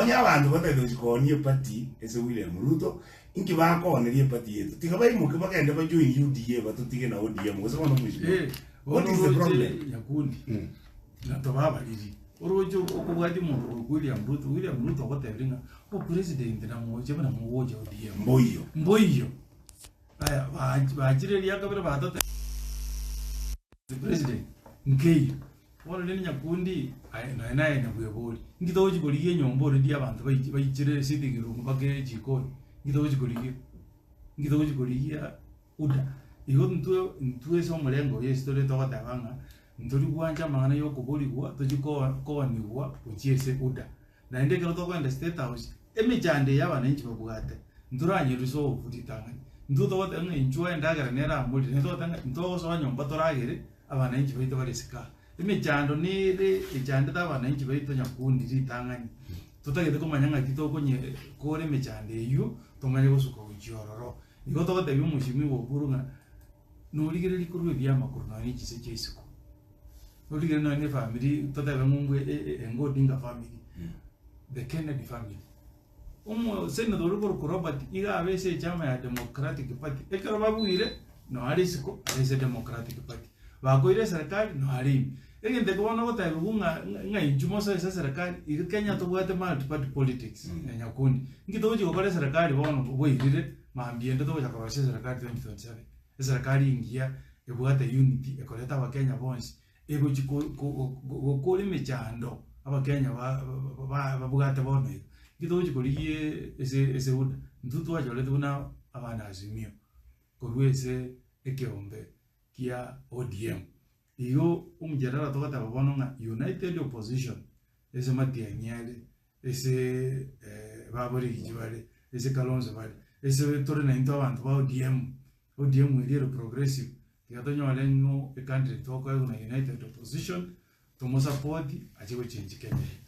Onye abanto batagete gochia koonia eparty ase William Ruto, inki bakooneria eparty yaito? Tiga baimoke bagende ba join UDA batotige na ODM gose bono mheshimiwa. Eh, What bono is the oroche problem? Nyakundi Mm. na tobe abariri oroche okobwatia omonto korokwa William Ruto, William Ruto ogotebirie ng'a obopresident namoche buna mogocha ODM. Mboiyo. Mboiyo. Aya ba- bachire eria kabere batote president nkeiyo. Bono rende nyakundi aye nonya naye nabwebori, inki togochi korigia enyomba already abanto baichi baichire sitting room mpaka ejikoni, inki togochi korigia? Inki togochi korigia UDA? Igo intwe intwe ase omorengo oyo ase tore togoteba ng'a ntori gwancha amang'ana ya okoborigwa tochi ko koonigwa gochia ase UDA. Naende ekero tokogenda state house, emechando eye abananchi babwate, ntoranye resolve ritang'ani. Intwe togoteba ng'a inchuo endagera nere amorire, naende togoteba ng'a ntogosoa nyomba toragere, abananchi baito bare isiko aa. Emechando nere echandete abananchi baito nyakundi ritang'ani, totagete komanya ng'aki tokonye kora emechando eywo, tomanye gosuka gochia ororo. Igo togotebia omoshimiwa Oburu ng'a norigereria korwa ebiama korwa nonya ne chinse chia isiko, origereria nonya ne efamiri totebe ng'umbu enga Odinga family, the Kennedy family. Omo senator oria okorokwa Robert iga abe ase echama ya Democratic Party, ekero babuire noo are isiko are ase Democratic Party, bakoira eserekari noo are ime. Egento eke bono ogotebiwa ng'a ng'a inchuo mosoe ase eserekari, iga Kenya tobwate multi party politics na nyakundi. Inki togochi gokora eserekari bono bwairire mambia ende togocha korosia eserekari 2027, eserekari engiya ebwate unity ekoreta abakenya bonsi, egochi ko- ko- gokora emechando abakenya ba- ba- babwate bono iga. Inki togochi korigia ase ase UDA, intwe twachorete buna abana Azimio korwa ase ekeombe kia ODM. Igo omojadala togoteba bono ng'a united opposition ase Matiang'i are, ase baborigiji bare, ase Kalonzo bare, ase tore naintwe abanto ba ODM, ODM eria ere progressive, tiga tonyore ng'o ecandidate tokoegwa na united opposition, tomosapoti ache gochengi Kenya eye.